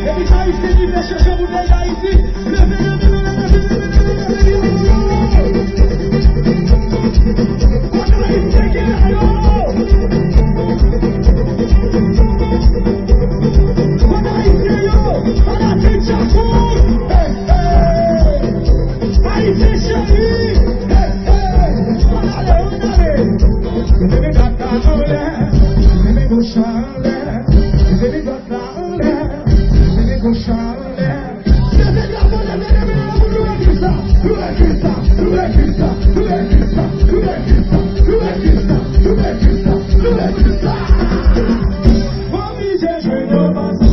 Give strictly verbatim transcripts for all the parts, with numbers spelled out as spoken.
Depi se Ayisyen ki vle chèche boutèy Dayiti, leve, leve, leve, leve, leve, leve, leve, leve, leve, leve. Kote Ayisyen ki la yo? Kote Ayisyen yo? Fanatik Djakout! Hey, hey! Ayisyen cheri! Hey, hey! Ann ale, ann ale! Leve gòt la anlè, leve gòch la anlè, leve gòt la anlè, leve gòch la anlè. Leve drapo, leve, leve, leve pou louwe Kris la, louwe Kris la, louwe Kris la, louwe Kris la, louwe Kris la, louwe Kris la, louwe Kris la, louwe Kris la. Oblije jwenn yon pastè.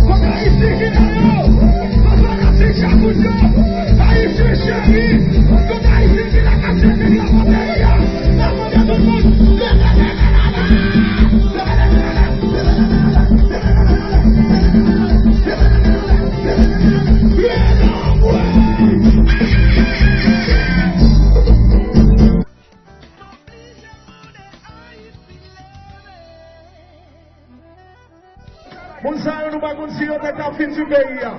Kote Ayisyen ki la yo? Papa Nasik Djakout yo. Ayisyen cheri. Kote Ayisyen ki la k ap chèche gran pòtèy a? Leve men nou la. Leve men nou la. Leve men nou la. Moun sa yo, nou pa konn si yo te ka fini peyi a.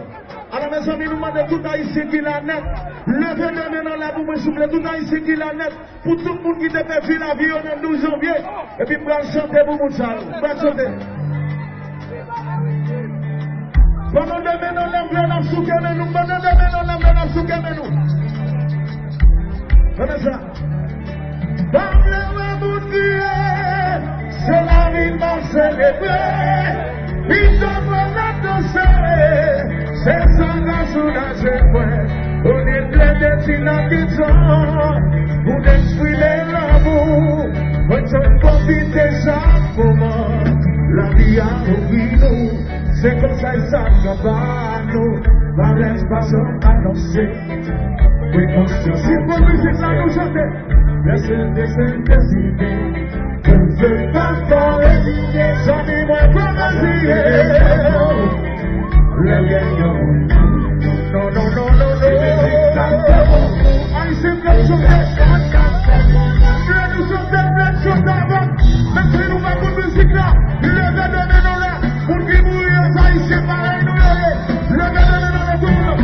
Alò, mezanmi, nou mande tout Ayisyen ki la nèt, leve de men n anlè pou mwen, souple. Tout Ayisyen ki la nèt, pou tout moun ki te pèdi lavi yo nan douz janvye. Epi m pral chante pou moun sa yo. M pral chante. Pandan de men n anlè, m vle n ap souke men nou. Pandan de men n anlè, m vle n ap souke men nou. Tande sa. Pa vle wè moun kriye, se lavi n ap selebre. Pito pran n ap danse, se sa k ap soulaje mwen. Olye n plede di n ap gen tan pou n eksprime lanmou, mwen t ap pwofite chak moman lavi a ofri nou. Se konsèy sa k ap ba nou, pa lès pa jan anonse. Pran konsyans. Si pou mizik la nou chante. Lè Sentespri deside, ke Dye pa fò reziye. Zanmi mwen pa reziye. Lè gen yon moun. Non, non, non, non, non. Ayisyen vle chante. Vle nou chante, vle chante avè m. Menm si nou pa konn mizik la, leve de men nou la. Moun ki mouri yo, se Ayisyen parèy nou yo ye. Leve de men nou la, tout moun.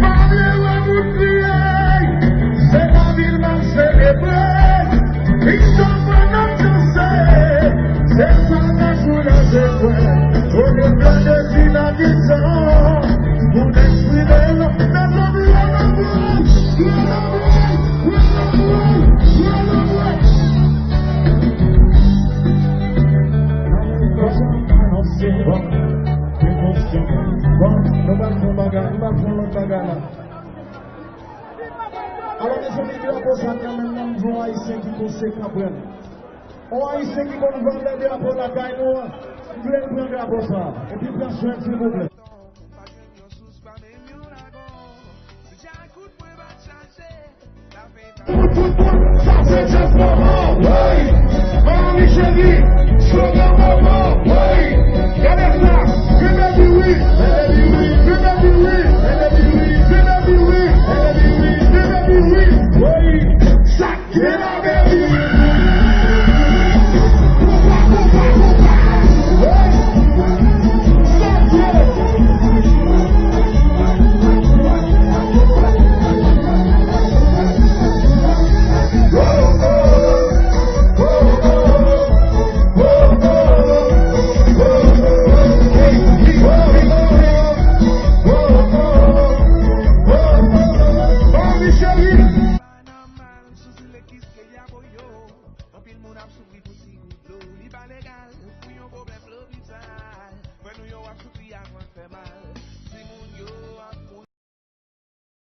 Pa vle wè moun kriye. Se lavi n ap selebre. Pito pran n ap danse. Se sa k ap soulaje kè. Olye n plede di n ap gen tan pou n Alò, mezanmi, drapo sa nan men m, m di yon Ayisyen ki konsekan pran l. Yon Ayisyen ki konn valè drapo lakay nou an, m vle l pran drapo sa. Epi pran swen, silvouplè. Pou tout moun, sa se just for love, wi. Miami cheri, slogan momo, wi. Gade sa, vin baby wi, vin baby wi, vin baby wi, vin baby wi, vin baby wi, vin baby wi, wi. Sa gen la baby. Konpa, konpa, konpa. Wi. Sa gen. Anpil moun ap soufri pou ti gout dlo, li pa legal pou yon pwoblèm lopital. Frè nou yo ap soufri ak vant fè mal.